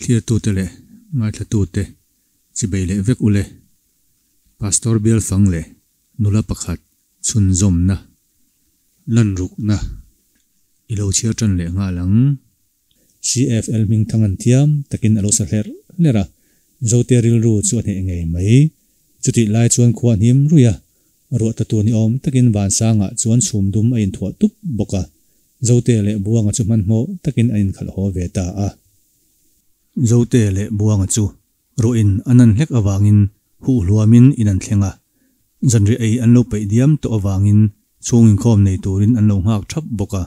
Thirtute leh ngaithlatute chibei leh vek ule. Pastor bial fang leh nula pakhat chhunzawmna lanrukna i lo chhiar tan leh nghal ang. CFL hming thang an thiam takin a lo sa hlerh hlerh a, Zote rilru chu a hneh ngei mai. Chutih lai chuan khua hnim ruih a, ruah ta tur ni awm takin Vansangah chuan chhum dum a inthuah tup bawk a, Zote leh Buanga chu hmanhmawh takin an inkhalh haw ve ta a. Zote leh Buanga chu ruahin a nan hlek avangin huh hluamin in an thleng a, zanriah ei an lo peih diam tawh avangin chhung inkhawm nei turin an lo nghak thap bawk a.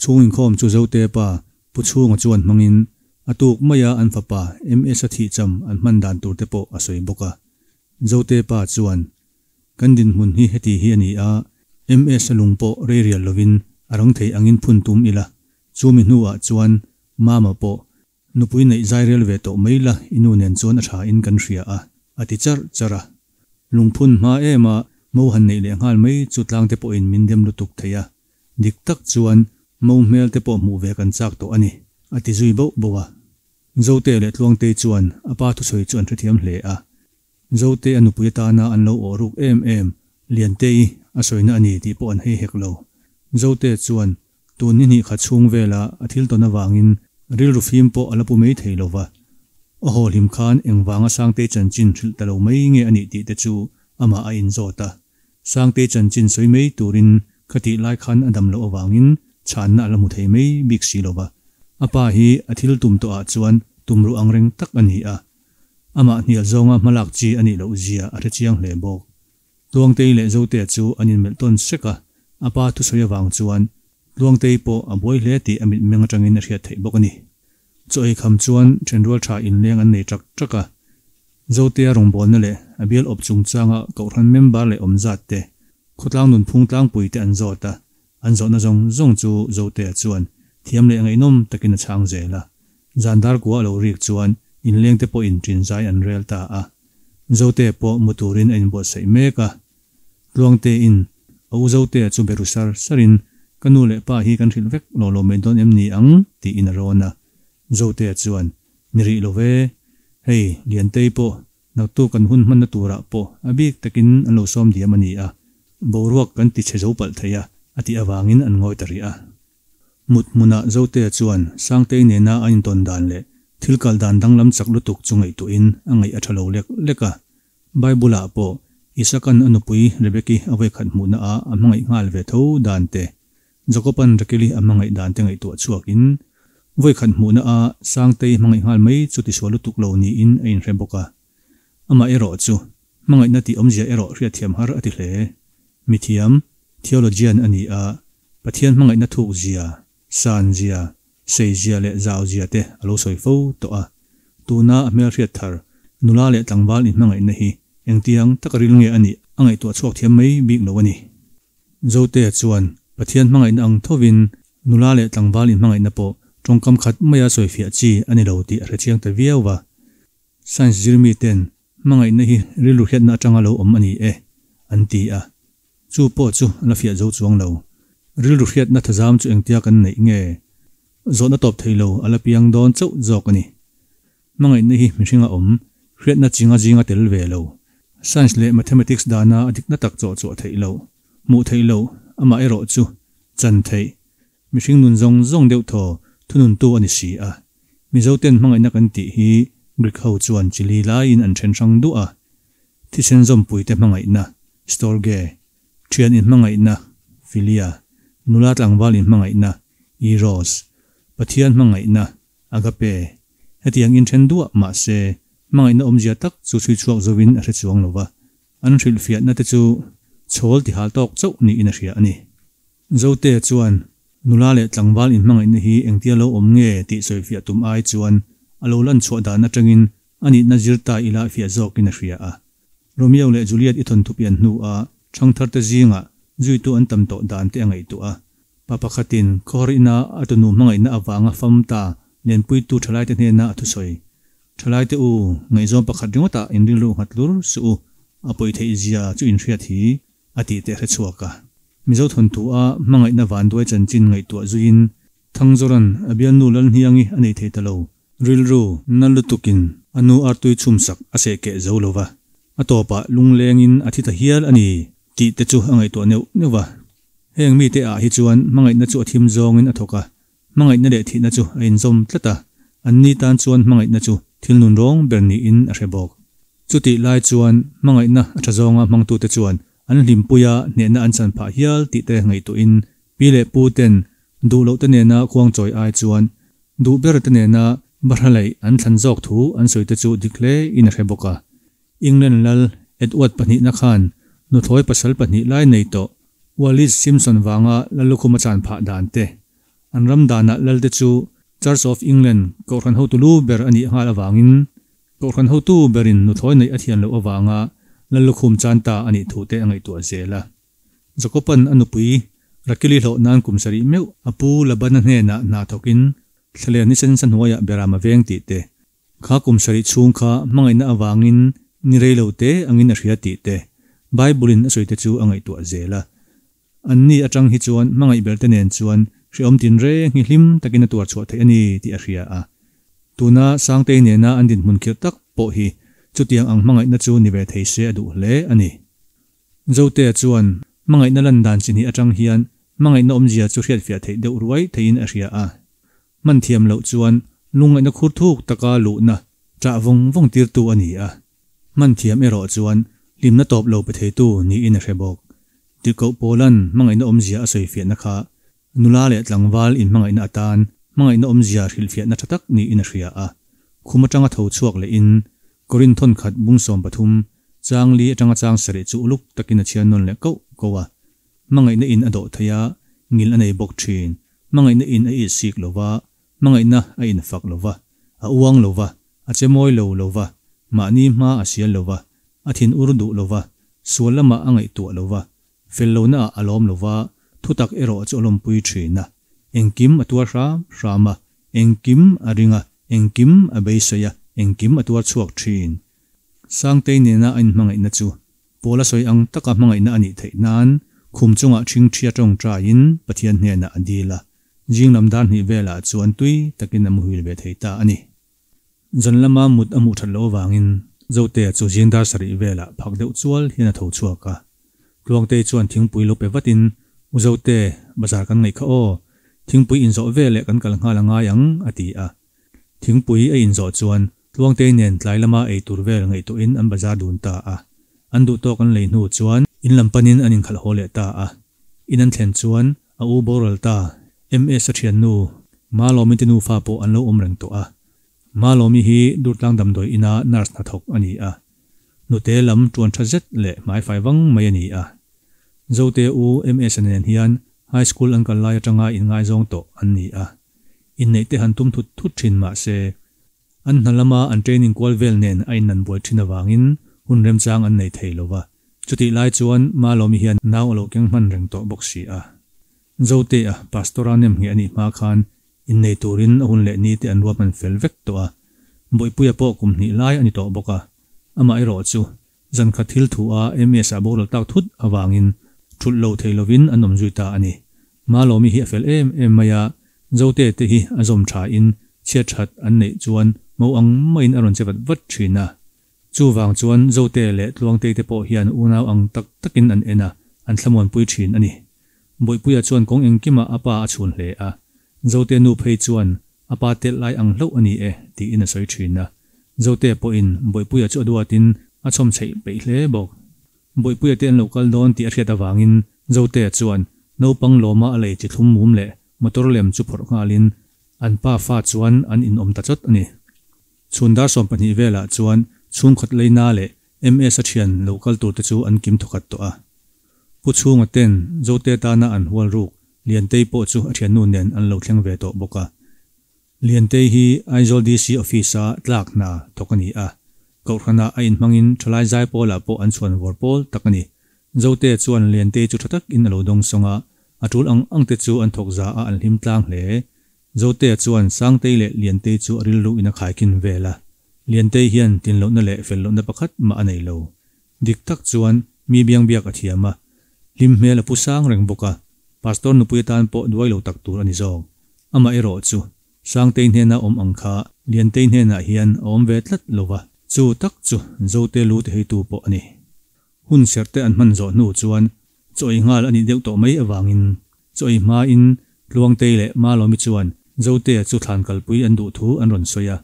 Chhung inkhawm chu Zote pa Pu Chhunga chuan hmangin a tuk maia an fapa MS-a thihcham an hman dan tur te pawh a sawi bawk a. Zote pa chuan, Kan dinhmun hi heti hi a ni a, MS-a lung pawh rei rial lovin a rang thei angin phun tum ila, chumi hnuah chuan Mama pawh nupui neih zai rel ve tawh mai la i nu nen chuan a tha in kan hria a, a ti charh charh a. Lungphun hma em a mo han neih leh nghal mai chu tlang te pawhin min dem lutuk thei a, dik tak chuan mo hmel te pawh hmuh ve kan chak tawh a ni, a ti zui bauh bauh a. Zote leh Tluangtei chuan a pa thusawi chu an hrethiam hle a. Zote a nupui atana an lo awh ruk em em Liantei a sawina a ni tih pawh an hei hek lo. Zote chuan tun ni hnih khat chhung vela a thil tawn avangin rilru fim pawh a la pu mai thei lo va. A haw hlim khan engvanga Sangtei chanchin hrilh ta lo mai nge a nih tih te chu amah a inzawt a. Sangtei chanchin sawi mai turin khatih lai khan a dam loh avangin chhanna a la hmu thei mai bik si lo va. A pa hi a thil tum tawhah chuan tumruh angreng tak a ni a. Amah hnial zawnga hmalak chi a nih loh zia a hre chiang hle bawk. Tluangtei leh Zotea chu an inmelh tawn sek a, a pa thusawi avang chuan Tluangtei pawh a buai hle tih a mitmeng atangin a hriat theih bawk a ni. Chaw ei kham chuan thenrual tha inleng an nei ṭak ṭak a, Zotea rawngbawlna leh a bial awp chungchanga Kohhran member leh awmzat te, khawtlang nunphung tlangpui te an zawt a, an zawhna zawng zawng chu Zotea chuan thiam leh ngaihnawm takin a chhang zel a. Zan dar kua a lo rik chuan inlengte pawhin ṭinzai an rel ta a. Zotea pawh mu turin a inbuatsaih mek a. Tluangtein a u Zotea chu be ru sar sarin, Ka nu leh pa hi kan hrilh vek lo lo mai dawn em ni ang? tiin a rawn a. Zotea chuan, Ni rih lo ve. Hei, Liantei pawh naktuk kan hun hmanna turah pawh a bik takin an lo sawm diam a ni a, boruak kan ti chhe zo palh thei a, a tih avangin an ngawi ta rih a. Mut hmunah Zotea chuan Sangtei nena a intawn dan leh thil kal dan danglam chak lutuk chu ngaihtuahin a ngaih a tha lo lek lek a. Bible-ah pawh Isakan a nupui Rebeki a vawikhat hmuhna ah a hmangaih nghal ve tho dan te, Jakoban Rakeli a hmangaih dan te ngaihtuah chhuakin vawikhat hmuhna ah Sangtei hmangaih nghal mai chu tisual lutuk lo niin a inhre bawk a. Amah erawh chu hmangaihna tih awmzia erawh hriatthiam har a ti hle. Mithiam, theologian, a ni a, Pathian hmangaihna thuk zia, san zia, sei zia leh zau zia te a lo sawi fo tawh a. Tuna a hmelhriat thar, nula leh tlangval inhmangaihna hi engtiang taka ril nge a nih a ngaihtuah chhuak thiam mai bik lo a ni. Zotea chuan Pathian hmangaihna ang thovin nula leh tlangval inhmangaihna pawh tawngkam khat maia sawifiah chi a ni lo tih a hrechiang ta viau va. Science zirmi ten Hmangaihna hi rilru hriatna atanga lo awm a ni e, an ti a. Chu pawh chu a la fiah zo chuang lo. Rilru hriatna thazam chu engtia kan neih nge? Zawhna tawp thei lo a la piang dawn chauh zawk a ni. Hmangaihna hi mihringa awm, hriatna chinga zinga tel ve lo. Science leh mathematics dana a dikna tak chawh chhuah theih loh, hmuh theih loh, amah erawh chu chan theih. Mihring nun zawng zawng deuh thaw thununtu a ni si a. Mizoten hmangaihna kan tih hi Greek ho chuan chili laiin an then hrang duah a. Thisen zawmpuite hmangaihna, storge, thian inhmangaihna, philia, nula tlangval inhmangaihna, eros, Pathian hmangaihna, agape, hetiang in then duah mah se hmangaihna awmzia tak chu chhui chhuak zovin a hre chuang lo va. An hrilhfiahna te chu chhawl tihal tawk chauh niin a hria a ni. Zote chuan nula leh tlangval inhmangaihna hi engtia lo awm nge tih sawifiah tum ai chuan a lo lan chhuah dan atangin a nihna zir ta ila fiah zawkin a hria a. Romeo leh Juliet i thawnthu pian hnua thangtharte zingah zuitu an tam tawh dan te a ngaihtuah a. Pa pakhatin khawhar ina a tunu hmangaihna avanga fam ta lenpuitu thalaite hnena a thusawi. Thalaite u, ngaihzawm pakhat ringawtah in rilru nghat lur suh u, a pawi theih zia chu in hriat hi, a tih teh hre chhuak a. Mizo thawnthu a hmangaihna vanduai chanchin ngaihtuah zuiin Thangzawran a bialnu Lalhniangi a nei thei ta lo. Rilru na lutukin a nu artui chhumsak a seh keh zo lo va, a tawpah lunglengin a thi ta hial a ni tih te chu a ngaihtuah neuh neuh va. Heng mite ah hi chuan hmangaihna chu a thim zawngin a thawk a, hmangaihna leh thihna chu a inzawm tlat a, anni tan chuan hmangaihna chu thil nun rawng ber niin a hre bawk. Chutih lai chuan hmangaihna a tha zawnga hmangtute chuan an hlimpuia hnehna an chan phah hial tih te ngaihtuahin pi leh pu ten duh loh te nena khuangchawi ai chuan duh ber te nena bahra laih an thlan zawk thu an sawi te chu dik hle in a hre bawk a. England lal Edward pahnihna khan nuthlawi pasal pahnih lai nei tawh Wallis Simpson vanga Lallukhum a chan phah dan te, an ram danah lalte chu Church of England kohhran hotu lu ber a nih nghal avangin kohhran hotu berin nuthlawi neih a thian loh avanga Lallukhum chan ta a nih thu te a ngaihtuah zel a. Jakoban a nupui Rakili hlawh nan kum sarih meuh a pu Labana hnenah hna thawkin thlaler ni sen sa hnuaiah Beram a veng tih te, Kha kum sarih chhung kha hmangaihna avangin ni rei lo te angin a hria tih te, Bible-in a sawi te chu a ngaihtuah zel a. Anni atang hi chuan hmangaih ber te nen chuan hrehawm tinreng hi hlim takin a tuar chhuah theih a ni tih a hria a. Tuna Sangtei nena an dinhmun khirh tak pawh hi chutiang ang hmangaihna chu ni ve thei se a duh hle a ni. Zotea chuan hmangaihna lan dan chi hnih atang hian hmangaihna awmzia chu hriatfiah theih deuh ruai theiin a hria a. Hman thiam loh chuan lungngaihna khur thuk taka luhna ṭah vawng vawng tirtu a ni a, hman thiam erawh chuan hlimna tawp lo pe theitu niin a hre bawk. Tirhkoh Paula'n hmangaihna awmzia a sawifiahna kha nula leh tlangval inhmangaihna atan hmangaihna awmzia hrilhfiahna ṭha tak niin a hria a. Khum aṭanga tho chhuak lehin Korinth thawnkhat bung 13, chang li aṭanga chang sarih chu uluk takin a chhiar nawn leh koh koh a. Hmangaihna in a dawh thei a, ngil a nei bawk ṭhin. Hmangaihna in a it sik lo va, hmangaihna a infak lo va, a uang lo va, a che mawi lo lo va, mahni hma a sial lo va, a thin ur duh lo va, sual lamah a ngaihtuah lo va, fel lohna ah a lawm lo va, thutak erawh chu a lawmpui thin a. Engkim a tuar hram hram a, engkim a ring a, engkim a beisei a, engkim a tuar chhuak thin. Sangtei nena a inhmangaihna chu Paul a sawi ang taka hmangaihna a nih theih nan khum chungah ṭhingṭhia ṭawngṭaiin Pathian hnenah a dil a, zing lam dar hnih velah chuan tui takin a muhil ve thei ta a ni. Zan lama mut a hmuh ṭhat loh avangin Zotea chu zing dar sarih velah phak deuh chual hian a tho chhuak a. Tluangtei chuan thingpui lo pe vatin, U Zote, bazar kan ngaih kha aw, thingpui inzawh veleh kan kal nghal a ngai ang, a ti a. Thingpui a inzawh chuan Tluangtei nen tlai lama ei tur vel ngaihtuahin an bazar dun ta a. An duh tawk an lei hnu chuan in lam panin an inkhalh haw leh ta a. In an thlen chuan a u boral ta, MS a thiannu, Malawmi te nufa pawh an lo awm reng tawh a. Malawmi hi Durtlang damdawi ina nurse hnathawk a ni a. Nute lam tuan tha zet leh hmaifai vang mai a ni a. Zote u MS-a nen hian high school an kal lai atanga inngaizawng tawh an ni a. Inneih te han tum thut thut thin mah se, an hna lama an training kual vel nen a innan buai thin avangin hun remchang an nei thei lo va. Chutih lai chuan Malawmi hian nau a lo keng hman reng tawh bawk si a. Zotea Pastor-a nemngheh a nih hma khan innei turin a hun leh ni te an ruahman fel vek tawh a. Bawihpuia pawh kum hnih lai a ni tawh bawk a. Amaherawh chu Zankhat thil thu a MS-a boral tak thut avangin thulh lo thei lovin an awm zui ta a ni. Malawmi hi a fel em em mai a, Zote te hi a zawm tha in chhiat that an neih chuan mo ang maiin a rawn che vat vat thin a. Chuvang chuan Zote leh Tluangtei te pawh hian unau ang tak takin an en a, an thlamuanpui thin a ni. Bawihpuia chuan kawng engkimah a pa a chhun hle a, Zote nu phei chuan a pa telh lai ang hlauh a ni e tiin a sawi thin a. Zote pawhin Bawihpuia chu a duatin a chhawm chheih peih hle bawk. Bawihpuia te an lo kal dawn tih a hriat avangin Zotea chuan naupang lawma a lei chi thlum mum leh motor lem chu phawrh nghalin an pa fa chuan an inawm ta chawt a ni. Chhun dar 12 velah chuan chhungkhat leina leh MS-a thian lo kal turte chu an kim thawkhat tawh a. Pu Chhunga ten Zote tana an hual ruk Liantei pawh chu a thiannu nen an lo thleng ve tawh bawk a. Liantei hi Aizawl DC Office-a tlak hna thawk a ni a. Kohhranah a inhmangin thalai zaipawlah pawh an chhuan vawr pawl tak a ni. Zote chuan Liantei chu tha takin a lo dawng sawng a, a tul ang ang te chu an thawk za a an hlim tlang hle. Zotea chuan Sangtei leh Liantei chu a rilru in a khaikhin vel a. Liantei hian tinlohna leh fellohna pakhat mah a nei lo. Dik tak chuan mi biang biak a thiam a, hlim hmel a pu sang reng bawk a, Pastor nupui atan pawh duai lo tak tur a ni zawk. Amah erawh chu Sangtei hnena awm ang kha Liantei hnenah hian a awm ve tlat lo va, chu tak chu Zote lu tiheitu pawh a ni. Hun serh te an hman zawh hnu chuan chaw ei nghal a nih deuh tawh mai avangin chaw ei hmain Tluangtei leh Malawmi chuan Zotea chu thlan kalpui an duh thu an rawn sawi a.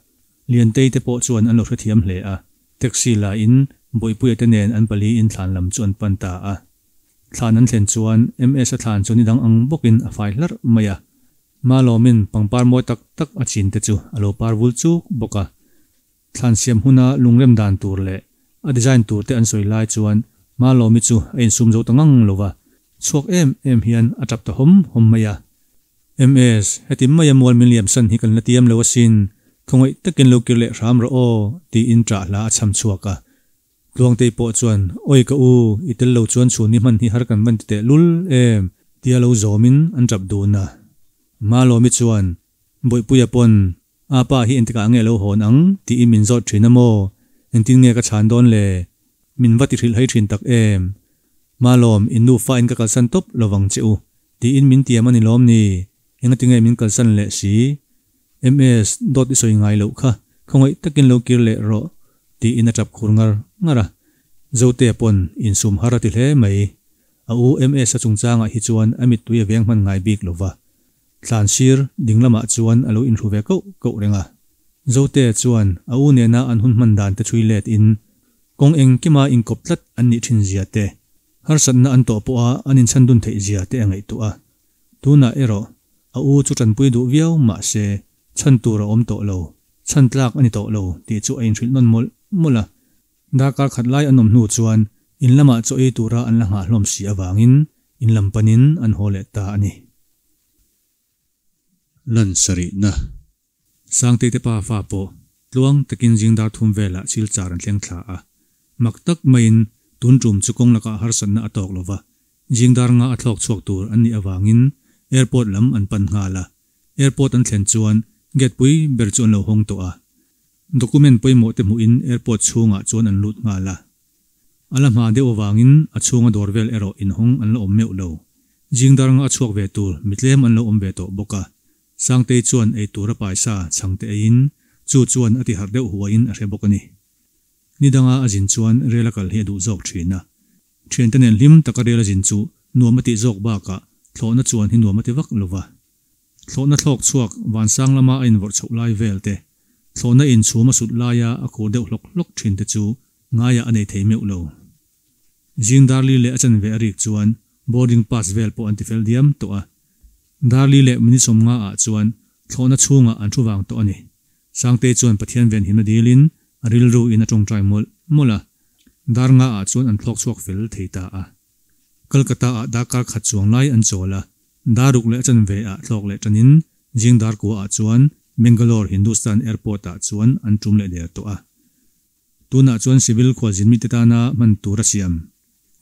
Liantei te pawh chuan an lo hrethiam hle a, taxi la in Bawihpuia te nen an paliin thlan lam chu an pan ta a. Thlan an thlen chuan MS-a thlan chu nidang ang bawkin a fai hlarh mai a. Malawmin pangpar mawi tak tak a chin te chu a lo par vul chuk bawk a. Thlan siam huna lungrem dan tur leh a design tur te an sawi lai chuan Malawmi chu a insum zo ta ngang lo va, chhuak em em hian a tap ta hawm hawm mai a. MS, heti maia mual min liam san hi kan la tiam lo asin, khawngaih takin lo kir leh hram rawh aw, tiin ṭah hla a chham chhuak a. Tluangtei pawh chuan, Awi ka u, i tel lo chuan chhun i hman hi har kan van ti teh lul em, tia lo zawmin an ṭap dun a. Malawmi chuan, Bawihpuia pawn, A pa hi engtikah nge lo hawn ang tiin min zawt thin a maw? Engtin nge ka chhan dawn le? Min va ti hrilh hai thin tak em? Malawm, in nufa in ka kalsan tawp lovang che u tiin min tiam a ni lawm ni? Engati nge min kalsan leh si? MS, dawt i sawi ngai loh kha, khawngaih takin lo kir leh rawh tiin a tap khur ngar ngar a. Zotea pawn insum har a ti hle mai. A u MS-a chungchangah hi chuan a mittui a veng hman ngai bik lova. Thlan sir ding lamah chuan a lo inhru ve koh koh reng a. Zotea chuan a u nena an hun hman dan te chhui let in kawng engkima inkawp tlat an nih thin zia te, harsatna an tawh pawha an inchhan dun theih zia te a ngaihtuah a. Tunah erawh a u chu tanpui duh viau mah se chhan tur a awm tawh lo, chhan tlak a ni tawh lo tih chu a inhrilh nawn mawlh mawlh a. Darkar khat lai an awm hnu chuan in lamah chaw ei tura an la nghah hlawm si avangin in lam panin an haw leh ta a ni. Lan sarihna Sangtei te pa fa pawh tluang takin zing dar thum velah Silchar an thleng thla a. Mak tak maiin tun tum chu kawng lakah harsatna a tawk lova, zing dar nga a thlawk chhuak tur an nih avangin airport lam an pan nghal a. Airport an thlen chuan gate pui ber chu an lo hawng tawh a. Document pawimawh te hmuhin airport chhungah chuan an lut nghal a. A la hma deuh avangin a chhunga dawr vel erawh inhawng an la awm meuh lo. Zingdar nga a chhuak ve tur mitlem an lo awm ve tawh bawk a. Sangtei chuan ei tur a paisa chhang te eiin chu chuan a ti harh deuh huaiin a hre bawk a ni. Ni danga a zin chuan rel a kal hi a duh zawk thin a. Thiante nen hlim taka rel a zin chu nuam a tih zawk bakah thlawhna chuan hi nuam a ti vak lo va. Thlawhna thlawk chhuak vansang lama a invawrh chhoh lai vel te, thlawhna in chhum a sut laia a khur deuh hlawk hlawk thin te chu ngaiah a nei thei meuh lo. Zing Darli leh a chanve a rik chuan boarding pass vel pawh an ti fel diam tawh a. Darli leh minute 50 ah chuan thlawhna chhungah an thu vang tawh a ni. Sangtei chuan Pathian venhimna dilin a rilru in a tawngtai mawlh mawlh a. Dar nga ah chuan an thlawk chhuak fel thei ta a. Kolkata ah darkar khat chuang lai an chawl a. Dar ruk leh a chanve ah thlawk leh tanin zing dar kua ah chuan Bangalore Hindustan Airport ah chuan an tum leh der tawh a. Tunah chuan civil khualzin mite tana hman tur a siam.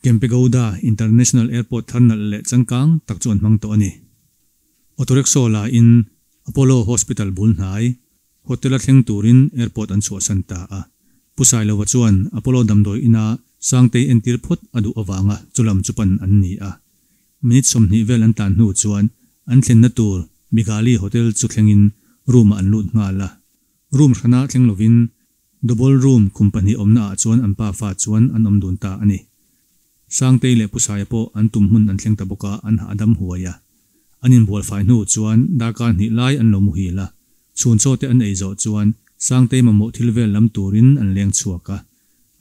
Kempegowda International Airport thar nalh leh changkang tak chu an hmang tawh a ni. Auto rickshaw la in Apollo Hospital bul hnai Hotel a thleng turin airport an chhuahsan ta a. Pu Sailova chuan Apollo damdawi ina Sangtei entir phawt a duh avanga chulam chu pan an ni a. Minute 20 vel an tlan hnu chuan an thlenna tur Migali Hotel chu thlengin room ah an lut nghal a. Room hrana thleng lovin Double room khum pahnih awmna ah chuan an pafa chuan an awm dun ta a ni. Sangtei leh Pu Saia pawh an tum hmun an thleng ta bawk a, an hahdam huai a. An inbual fai hnu chuan darkar hnih lai an lo muhil a. Chhun chaw te an ei zawh chuan Sangtei mamawh thil vel lam turin an leng chhuak a.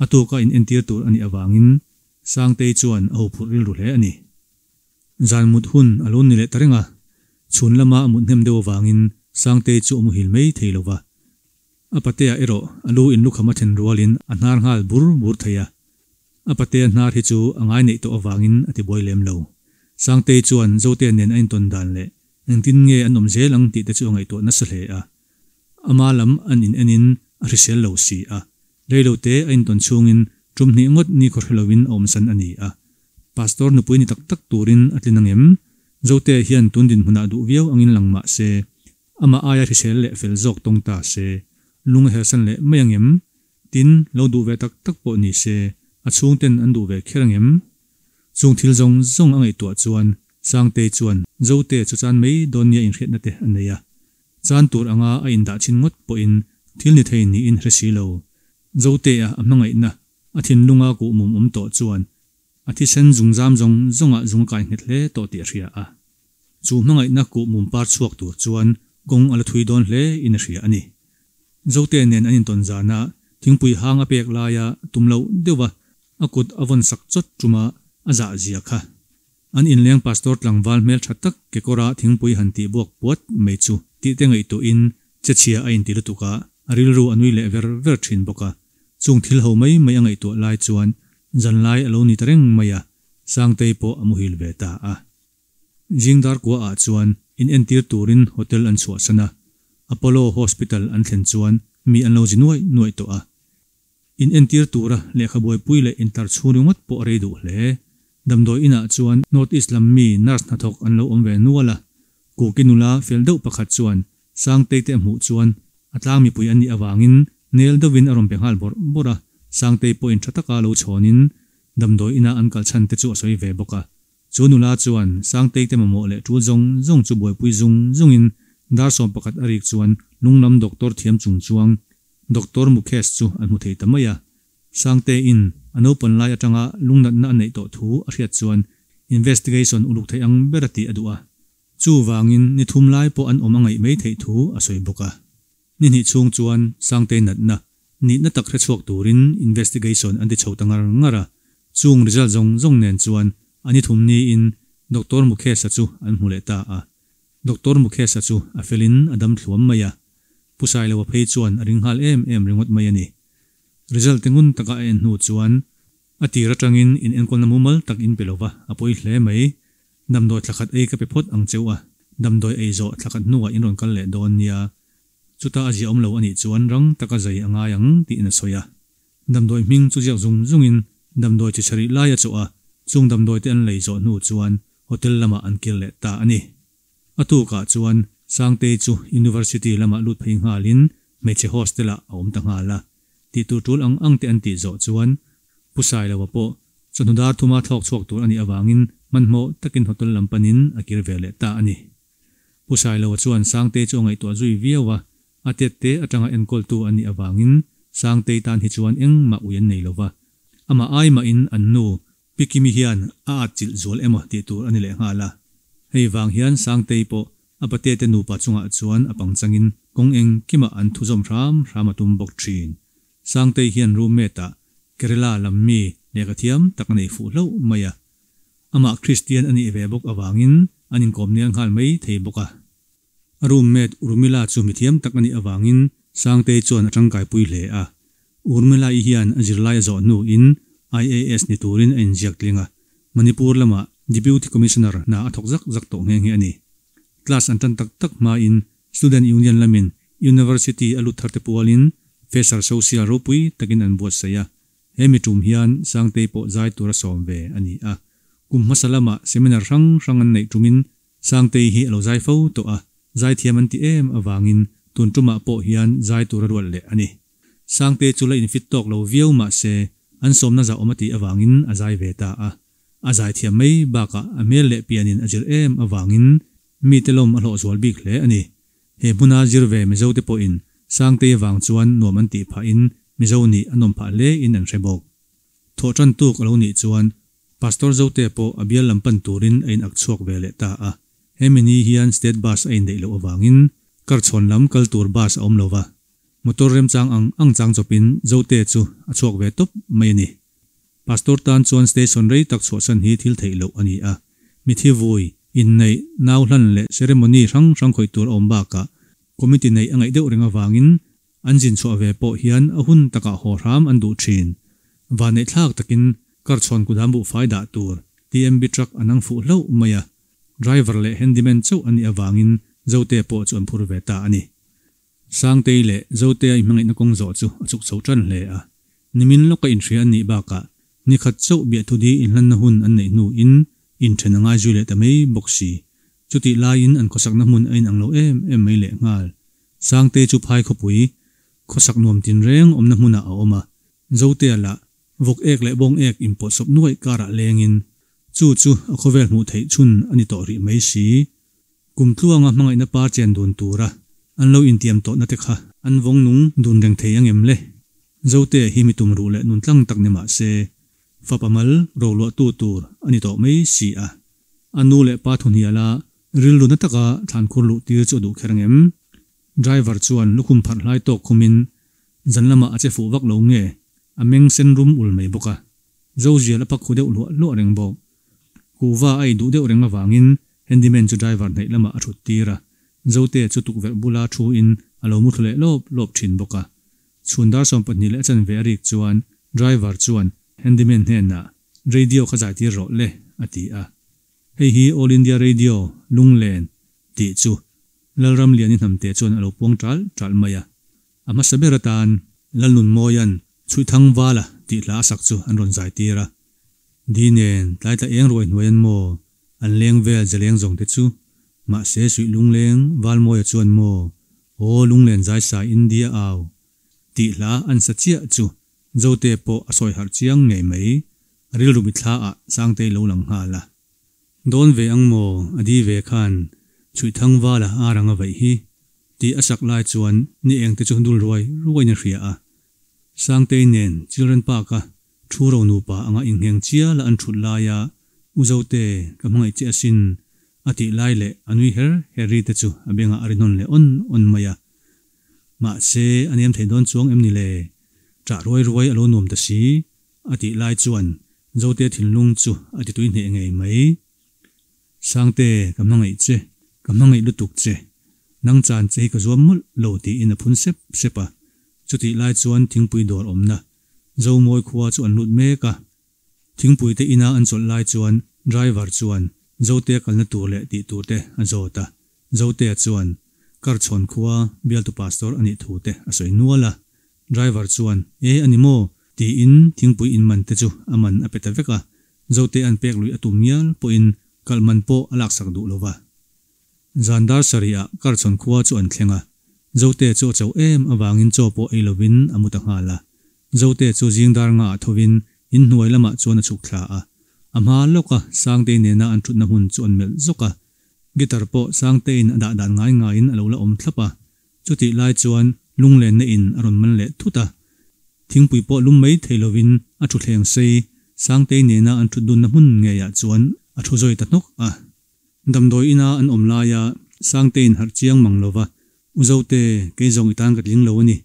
A tuka in entir tur a nih avangin Sangtei chuan a huphurh rilru hle a ni. Zan mut hun a lo ni leh ta reng a, chhun lama a mut hnem deuh avangin Sangtei chu a muhil mai thei lo va. A patea erawh a lu in lukham a then rualin a hnar nghal bur bur thei a. A patea hnar hi chu a ngai neih tawh avangin a ti buai lem lo. Sangtei chuan Zotea nen a intawn dan leh engtin nge an awm zel ang tih te chu a ngaihtuah nasa hle a. Ama lam an in enin a hrisel lo si a. Reilote a intawn chhungin tum hnih ngawt ni khaw hre loin a awmsan a ni a. Pastor nupui ni tak tak turin a tlin angem? Zotea hian tun dinhmunah duh viau angin lang mah se, Amah aia hrisel leh fel zawk tawng ta se, lung a hersan leh mai angem? Tin, lo duh ve tak tak pawh ni se, a chhungten an duh ve kher angem? Chung thil zawng zawng a ngaihtuah chuan Sangtei chuan Zote chu chan mai dawn nia inhriatna te a nei a. Chan tur anga a indah chhin ngawt pawhin thil ni thei niin hre si lo. Zotea a hmangaihna a thinlunga kuhmum awm tawh chuan a thisen zungzam zawng zawngah zung a kai nghet hle tawh tih a hria a. Chu hmangaihna kuhmum par chhuak tur chuan kawng a la thui dawn hle in a hria a ni. Zote nen an intawn zana thingpui hang a pek laia tum loh deuha a kut a vawn sak chawt tuma a zah zia kha. An inleng pastor tlangval hmeltha tak kekawra thingpui han tih buak puat mai chu tih te ngaihtuahin che chhia a inti lutuk a, a rilru a nui leh ver ver thin bawk a. Chung thil ho mai mai a ngaihtuah lai chuan zanlai a lo ni ta reng mai a, Sangtei pawh a muhil ve ta a. Zing dar kua ah chuan in entir turin hotel an chhuahsan a, Apollo Hospital an thlen chuan mi an lo zi nuaih nuaih tawh a. In entir tura lehkha buaipui leh intar chhung ringawt pawh a rei duh hle. Damdawi inah chuan North East lam mi nurse hnathawk an lo awm ve nual a. Kuki nula fel deuh pakhat chuan Sangtei te a hmuh chuan a tlang mipui an nih avangin nel deuhin a rawn pe nghal bawrh bawrh a. Sangtei pawhin tha taka lo chhawnin damdawi ina an kal chhan te chu a sawi ve bawk a. Chu nula chuan Sangtei te mamawh leh tul zawng zawng chu buaipui zung zungin dar 11 a rik chuan lunglam doctor thiam chung chuang Doctor Mukesh chu an hmu thei ta mai a. Sangteiin a naupan lai atanga lungnatna a neih tawh thu a hriat chuan investigation uluk theih ang ber a tih a duh a. Chuvangin ni thum lai pawh an awm a ngaih mai theih thu a sawi bawk a. Ni hnih chhung chuan Sangtei natna nihna tak hre chhuak turin investigation an ti chho ta ngar ngar a. Chung result zawng zawng nen chuan a ni thum niin Doctor Mukesh-a chu an hmu leh ta a. Doctor Mukesh-a chu a felin a dam thluam mai a. Pu Sailoa phei chuan a ring nghal em em ringawt mai a ni. Result te ngun taka a en hnu chuan a tir atangin in enkawlna mumal tak in pe lova a pawi hle mai. Damdawi thlakhat ei ka pe phawt ang cheu a, damdawi ei zawh thlakhat hnuah in rawn kal leh dawn nia. Chuta a ziahawm lo a nih chuan rang taka zai a ngai ang tiin a sawi a. Damdawi hming chu ziak zung zungin damdawi chi chharih lai a chawh a, chung damdawi te an lei zawh hnu chuan hotel lamah an kir leh ta a ni. A tukah chuan Sangtei chu University lamah lut phei nghalin hmeichhe hostel ah a awm ta nghal a. Tih tur tul ang ang te an tih zawh chuan Pu Sailoa pawh chawhnu dar thuma thlawk chhuak tur a nih avangin hmanhmawh takin hotel lam panin a kir ve leh ta a ni. Pu Sailoa chuan Sangtei chu a ngaihtuah zui viau a, a tet te atanga enkawltu an nih avangin Sangtei tan hi chuan engmah ui an nei lova. Amah ai mahin an nu Pi Kimi hian a atchilh zual emaw tih tur a ni leh nghal a. Hei vang hian Sangtei pawh a pate te nupa chungah chuan a pangchangin kawng engkimah an thuzawm hram hram a tum bawk thin. Sangtei hian roommate ah Kerala lam mi lehkha thiam tak a nei fuh hlauh mai a. Amah Kristian a nih ve bawk avangin an inkawm nel nghal mai thei bawk a. A roommate Urmila chu mithiam tak a nih avangin Sangtei chuan a tangkaipui hle a. Urmila-i hian a zirlai a zawh hnuin IAS ni turin a inziak tling a, Manipur lamah Deputy Commissioner hna a thawk zak zak tawh nghe nghe a ni. Class an tan tak tak hmain Student Union lamin University a lut tharte pualin Fresher Social ropui takin an buatsaih a, He mi tum hian Sangtei pawh zai tura sawm ve a ni a. Kum hmasa lamah seminar hrang hrang an neih tumin Sangtei hi a lo zai fo tawh a, zaithiam an ti em avangin tun tumah pawh hian zai tura ruat leh a ni. Sangtei chu la infit tawk lo viau mah se an sawmna zah awm a tih avangin a zai ve ta a. A zaithiam mai bakah a hmel leh pianin a zir em avangin mite lawm a hlawh zual bik hle a ni. He hmuna zir ve Mizo te pawhin Sangtei avang chuan nuam an tih phahin Mizo nih a nawm phah hle in an hre bawk. Thawh tan tuk a lo nih chuan Pastor Zote pawh a bial lam pan turin a in ak chhuak ve leh ta a. Hemi ni hian State Bus a indaih loh avangin Karchhawn lam kal tur bus a awm lo va. Motor remchang ang ang chang chawpin Zote chu a chhuak ve tawp mai a ni. Pastor tan chuan station rei tak chhuahsan hi thil theih loh a ni a. Mithi vui, inneih, nau hlan leh ceremony hrang hrang khawih tur a awm bakah committee neih a ngaih deuh reng avangin an zin chhuah ve pawh hian a hun takah haw hram an duh thin. Vanneihthlak takin car chhawn kudam buhfai dah tur TMB truck an ang fuh hlauh mai a. Driver leh handyman chauh a nih avangin Zote pawh chu an phur ve ta a ni. Sangtei leh Zotea inhmangaihna kawng zawh chu a chuk chho tan hle a. Nimin lawka inhria an nih bakah nikhat chauh biahthu-di inhlanna hun an neih hnuin inthen a ngai zui leh ta mai bawk si. Chutih laiin an khawsakna hmun a inang lo em em mai lehnghal. Sangtei chu phai khawpui, khawsak nuam tinreng awmna hmunah a awm a. Zotea lah vawk ek leh bawng ek inpawhsawp nuaih karah lengin chu chu a khawvel hmuh theih chhun a ni tawh rih mai si. Kum tluanga hmangaihna par chen dun tura An lo intiam tawhna te kha an vawng nung dun reng thei angem le? Zote hi mi tumruh leh nun tlang tak ni mah se, fapa mal roluahtu tur a ni tawh mai si a. A nu leh pa thuhniala rilru na taka thlankhur luh tir chu a duh kher angem? Driver chuan lukhum pharh hlai tawk khumin zan lamah a che fuh vak lo nge a meng sen rum ul mai bawk a. Zozial a pak khu deuh hluah hluah reng bawk. Kuhva a ei duh deuh reng avangin handyman chu driver hnaih lamah a thut tir a, Zote chu tukverh bula thu in a lo mu thlu leh lawp lawp thin bawk a. Chhun dar 12 leh a chanve a rik chuan driver chuan handyman hnenah Radio kha zai tir rawh le a ti a. Hei hi All India Radio, Lunglen, tih chu Lalramliani hnamte chuan a lo puang ṭalh ṭalh mai a. A hmasa ber atan Lalnunmawia'n Chhuihthang Vala tih hla a sak chu an rawn zai tir a. Di nen tlai tla eng ruai hnuai an maw, an leng vel zaleng zawng te chu, mahse suih lungleng Valmawia chuan maw, aw lunglen zaisa India au tih hla an sa chiah chu Zote pawh a sawi harh chiang ngei mai, a rilru mitthla ah Sangtei lo lang nghal a. Dawn ve ang maw a di ve khan Chhuihthang Vala ar ang a vaih hi tih a sak lai chuan ni eng te chu dul ruai ruaiin a hria a. Sangtei nen Children Park a thu ro nupa anga ingheng chiala an thut laia U Zote ka hmangaih che asin a tih lai leh a nui her her ri te chu a bengah a ri hnawn leh awn awn mai a. Mahse a nem thei dawn chuang em ni le? Ṭah ruai ruai a lo nuam ta si a tih lai chuan Zote thinlung chu a ti tui hneh ngei mai. Sangte, ka hmangaih che, ka hmangaih lutuk che. Nang chan che hi ka zuam mawlh lo tiin a phun sep sep a. Chutih lai chuan thingpui dawr awmna Zomawi khua chu an lut mek a. Thingpui te ina an chawlh lai chuan driver chuan Zotea kalna tur leh tih tur te a zawt a. Zotea chuan Karchhawn khua bialtu pastor a nih thu te a sawi nual a. Driver chuan, E a ni maw? tiin thingpui in man te chu a man a pe ta vek a, Zote an pek luih a tum ngial pawhin kalh man pawh a laksak duh lo va. Zan dar sarih ah Karchhawn khua chu an thleng a, Zote chu a chauh em avangin chaw pawh ei lovin a mu ta nghal a. Zote chu zing dar nga ah thovin in hnuai lamah chuan a chhuk thla a, a hma lawka Sangtei nena an thutna hmun chu an melh zawk a, guitar pawh Sangteiin a dah dan ngai ngaiin a lo la awm thlap a, Chutih lai chuan lunglenna in a rawn man leh thut a, thingpui pawh lum mai thei lovin a thutthleng sei Sangtei nena an thut dunna hmun ngeiah chuan a thu zawi ta hnawk a. Damdawi ina an awm laia Sangteiin harh chiang mang lova, U Zote, kei zawng i tan ka tling lo a ni,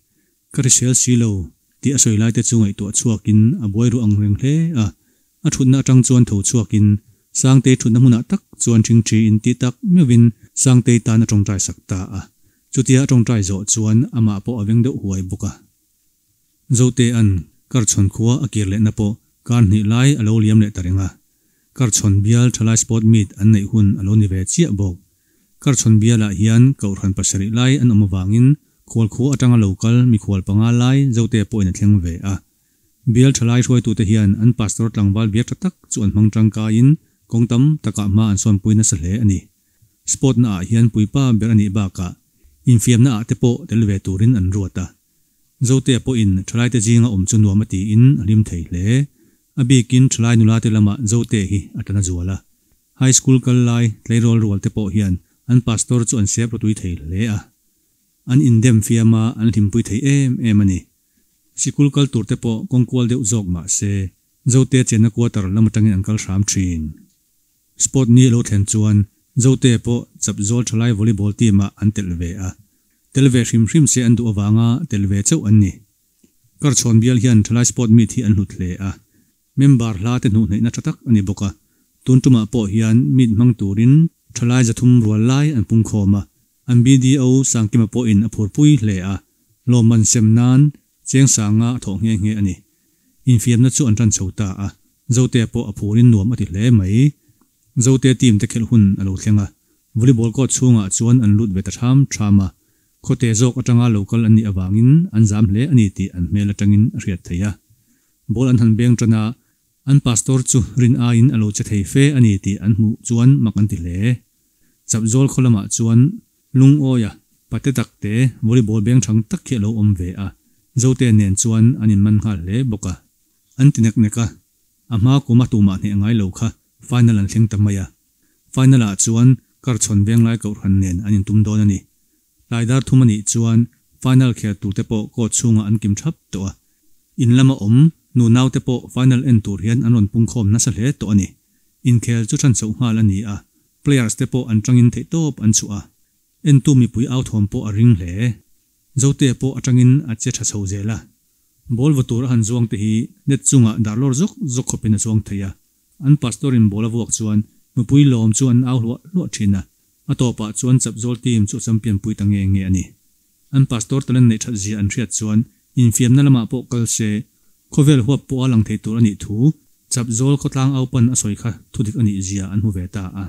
ka hrisel si lo, tih a sawi laite chu ngaihtuah chhuakin a buai ruh ang reng hle a. A thutna atang chuan tho chhuakin Sangtei thutna hmunah tak chuan ṭhingṭhiin ti tak meuhin Sangtei tan a ṭawngṭai sak ta a. Chutia a ṭawngṭai zawh chuan amah pawh a veng deuh huai bawk a. Zotea'n Karchhawn khua a kir lehna pawh kar hnih lai a lo liam leh ta reng a. Karchhawn bial ṭhalai sport meet an neih hun a lo ni ve chiah bawk. Karchhawn bialah hian Kohhran pasarih lai an awm avangin khual khua atanga lo kal mikhual panga lai Zotea pawhin a thleng ve a. Bial thalai hruaitute hian an pastor tlangval biak tha tak chu an hmang tangkaiin kawng tam takah hma an sawnpui nasa hle a ni. Sport naah hian puipa ber a nih bakah infiamna ah te pawh tel ve turin an ruat a. Zotea pawhin thalaite zinga awm chu nuam a tiin a hlim thei hle. A bikin thalai nulate lamah Zotea hi a tan a zual a. High school kal lai tleirawl rual te pawh hian an pastor chu an sep rawtui thei hle a. An indem fiam a, an hlimpui thei em em a ni. Sikul kal tur te pawh kawng kual deuh zawk mah se, Zote chenna quarter lam atangin an kal hram thin. Sport ni a lo thlen chuan Zote pawh Chapzawl thalai volleyball team ah an telh ve a. Tel ve hrim hrim se an duh avanga tel ve chauh an ni. Karchhawn bial hian thalai sport meet hi an hlut hle a. Member hla te hnuh hneihna tha tak a ni bawk a, tun tumah pawh hian meet hmang turin thalai 300 rual lai an pungkhawm a, an BDO Sangkima pawhin a phurpui hle a, lawmman sem nan cheng sanga a thawh nghe nghe a ni. Infiamna chu an tan chho ta a, Zotea pawh a phurin nuam a ti hle mai. Zotea team te khelh hun a lo thleng a, volleyball court chhungah chuan an lut ve ta ṭham ṭham a, khawte zawk aṭanga lo kal an nih avangin an zam hle a ni tih an hmel aṭangin a hriat theih a. Ball an han beng tan a, an pastor chu rin aiin a lo che thei fe a ni tih an hmuh chuan mak an ti hle. Chapzawl khaw lamah chuan Lungawia pate takte volleyball beng thang tak hi a lo awm ve a, Zote nen chuan an inman nghal hle bawk a. An ti nek nek a, a hma kuma tumah hneh ngai lo kha final an thleng ta mai a. Final ah chuan Karchhawn Venglai Kohhran nen an intum dawn a ni. Tlai dar thum a nih chuan final khel turte pawh court chhungah an kim thap tawh a. In lama awm nu naute pawh final en tur hian an rawn pungkhawm nasa hle tawh a ni. Inkhel chu ṭhan chhoh nghal a ni a, players te pawh an ṭangin theihtawp an chhuah a. Entu mipui au thawm pawh a ring hle. Zotea pawh aṭangin a che ṭha chho zel a. Ball vaw tur a han zuang te hi net chungah dar lawr zawk zawk khawpin a chuang thei a. An pastor in ball a vuak chuan mipui lawm chu an au hluah hluah ṭhin a. A tawpah chuan Chapzawl team chu a champion pui ta nge nge a ni. An pastor talent neih ṭhat zia an hriat chuan infiamna lamah pawh kal se khawvel huap pawh a lang thei tur a nih thu Chapzawl khawtlang aupan a sawi kha thudik a nih zia an hmu ve ta a.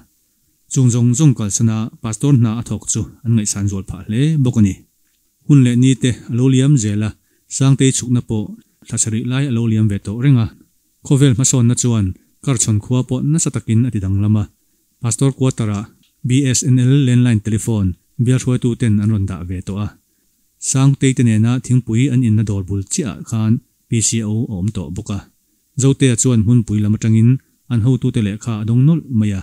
Chung zawng zawng kalsana pastor hna a thawk chu an ngaihsan zual phah hle bawk a ni. Hun leh ni te a lo liam zel a, Sangtei chhukna pawh thla sarih lai a lo liam ve tawh reng a. Khawvel hmasawnna chuan Karchhawn khua pawh nasa takin a ti danglam a. Pastor quarter-ah BSNL landline telephone bial hruaituten an rawn dah ve tawh a. Sangtei te nena thingpui an inna dawr bul chiahah khan PCO a awm tawh bawk a. Zotea chuan hmunpui lam atangin an hotute lehkha a dawng nawlh mai a.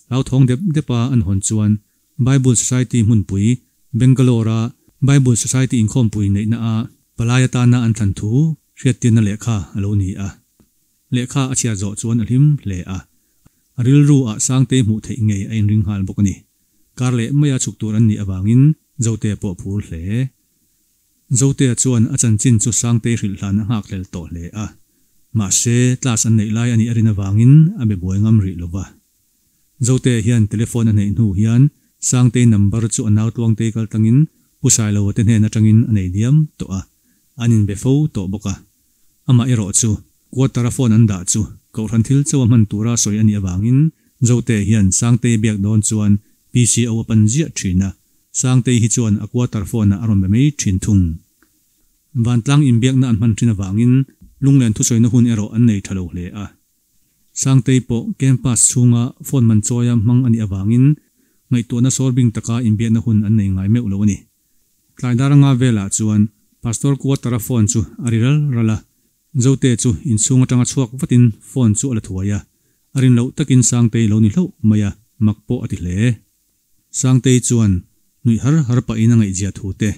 Hlauthawng dep depa an hawn chuan Bible Society hmunpui Bangalore-a Bible Society inkhawmpui neihna a palai atana an thlan thu hriattirna lehkha a lo ni a. Lehkha a chhiar zawh chuan a hlim hle a. A rilru ah Sangtei hmuh theih ngei a inring nghal bawk a ni. Kar leh maia chhuk tur an nih avangin Zotea pawh a phur hle. Zotea chuan a chanchin chu Sangtei hrilh hlan a nghak hlel tawh hle a. Mahse, class an neih lai a nih a rin avangin a be buai ngam rih lo va. Zotea hian telephone a hneih hnu hian Sangtei number chu a nau Tluangtei kal tlangin Pu Sailoa te hnen atangin a nei diam tawh a, an inbe fo tawh bawk a. Amah erawh chu quarter-a phone an dah chu Kohhran thil chauh a hman tura sawi a nih avangin Zotea hian Sangtei biak dawn chuan PCO a pan ziah thin a, Sangtei hi chuan a quarter phone-ah a rawn be mai thin thung. Vantlang inbiakna an hman thin avangin lunglen thusawina hun erawh an nei tha lo hle a. Sangtei pawh campus chhunga phone man chawia hmang a nih avangin ngaihtuahna sawr bing taka inbiakna hun an nei ngai meuh lo a ni. Tlai dar anga velah chuan Pastor quarter-a phone chu a ri ral ral a, Zote chu inchhung atanga chhuak vatin phone chu a la thuai a, a rin loh takin Sangtei lo ni hlauh mai a, mak pawh a ti hle. Sangtei chuan nuih har har pahin a ngaihzia thu te,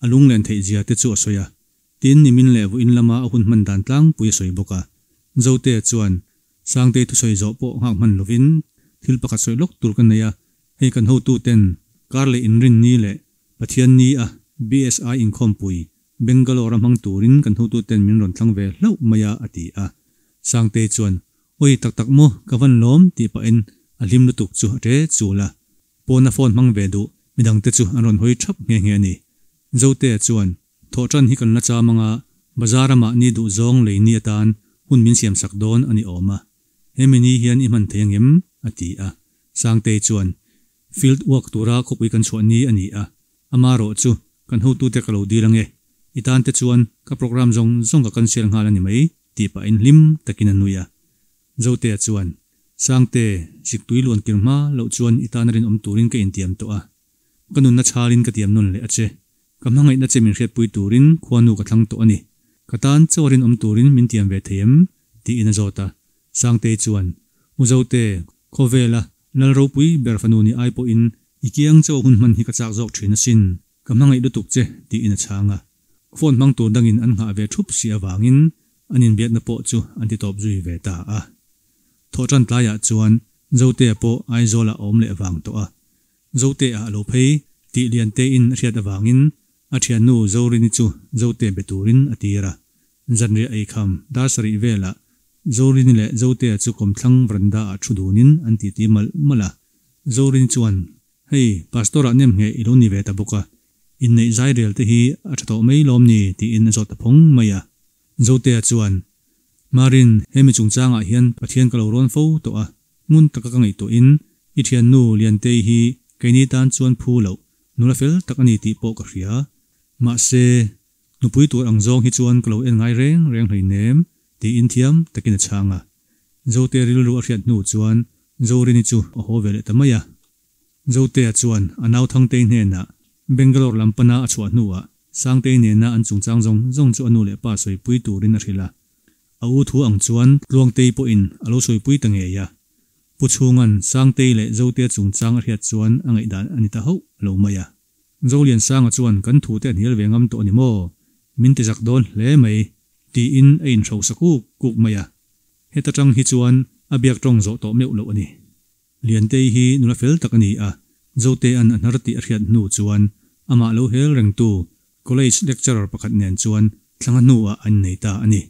a lunglen theihzia te chu a sawi a, Tin, nimin leh vawiin lama a hun hman dan tlangpui a sawi bawk a. Zotea chuan, Sangtei thusawi zawh pawh nghak hman lovin thil pakhat sawi lawk tur ka nei a, hei kan hotuten kar leh inrin ni leh Pathian ni a BSI inkhawmpui Bangalore a hmang turin kan hotuten min rawn thlang ve hlauh mai a a ti a. Sangtei chuan, Awi tak tak maw, ka van lawm tih pahin a hlim lutuk chu a ṭe chul a. Pawna phone hmang ve duh midangte chu an rawn hawi ṭhap nghe nghe a ni. Zotea chuan, Thawhṭan hi kan la cham anga bazar a mahni duh zawng lei ni atan hun min siam sak dawn a ni awm a. Hemi ni hian i hman thei angem? a ti a. Sangtei chuan, Field work tura khawpui kan chhuah ni a ni a, ama rawh chu kan hotute ka lo dil ange. I tan te chuan ka programme zawng zawng ka cancel nghal a ni mai, tih pahin hlim takin a nui a. Zotea chuan, Sangte, ziktui luan kir hma loh chuan i tan a rinawm turin ka intiam tawh a. Ka nunna chhalin ka tiam nawn leh a che. Ka hmangaihna che min hriatpui turin khuanu ka thlang tawh a ni. Ka tan chaw rinawm turin min tiam ve thei em? tiin a zawt a. Sangtei chuan, U Zote, khawvela Lal ropui ber fanu ni ai pawhin i kiang chaw hun hman hi ka chak zawk thin asin. Ka hmangaih lutuk che, tiin a chhang a. Phone hmang tur dangin an nghah ve thup si avangin an inbiakna pawh chu an ti tawp zui ve ta a. Thawhtan tlaiah chuan Zotea pawh Aizawlah a awm leh vang tawh a. Zote ah a lo phei tih Liantein a hriat avangin a thiannu Zorini chu Zote be turin a tir a. Zanriah eikham dar sarih velah Zorini leh Zotea chu kawmthlang veranda ah thu dunin an titi malh malh a. Zorini chuan, Hei, Pastor ah nem ngheh i lo ni ve ta bawk a, inneih zai rel te hi a tha tawh mai lawm ni? tiin a zawt ta phawng mai a. Zotea chuan, Marin, hemi chungchangah hian Pathian ka lo rawn fo tawh a, ngun taka ka ngaihtuahin i thiannu Liantei hi keini tan chuan phu loh nula fel tak a ni tih pawh ka hria. Mahse, nupui tur ang zawng hi chuan ka lo en ngai reng reng hleinem, tiin thiam takin a chhang a. Zotea rilru a hriat hnu chuan Zorini chu a haw ve leh ta mai a. Zotea chuan a nau Thangtei hnenah Bangalore lam pana a chhuah hnuah Sangtei nena an chungchang zawng zawng chu a nu leh pa sawipui turin a hrilh a. A u thu ang chuan Tluangtei pawhin a lo sawipui ta ngei a. Pu Chhunga'n Sangtei leh Zotea chungchang a hriat chuan a ngaihdan a ni ta hauh lo mai a. Zoliansanga chuan kan thute a hnial ve ngam tawh a ni maw? Min ti zak dawn hle mai, tiin a inhrosa kuk kuk mai a. Heta tang hi chuan a biak tawng zawh tawh meuh loh a ni. Liantei hi nula fel tak a ni a, Zotea'n a hnar tih a hriat hnu chuan amah lo hel rengtu College lecturer pakhat nen chuan thla nga hnuah an innei ta a ni.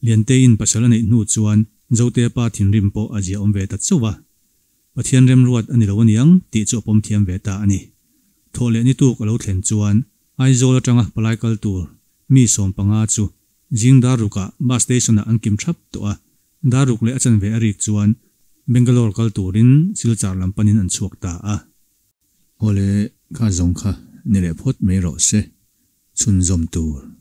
Liantei'n pasal a neih hnu chuan Zotea pa thinrim pawh a ziaawm ve ta chauh a. Pathian remruat a ni lo aniang tih chu a pawm thiam ve ta a ni. Thawhleh ni tuk a lo thlen chuan Aizawl atanga palai kal tur mi 15 chu zing dar rukah bus station-ah an kim thap tawh a, dar ruk leh a chanve a rik chuan Bangalore kal turin Silchar lam panin an chhuak ta a. Awle, kha zawng kha ni leh phawt mai rawh se, chhunzawm tur.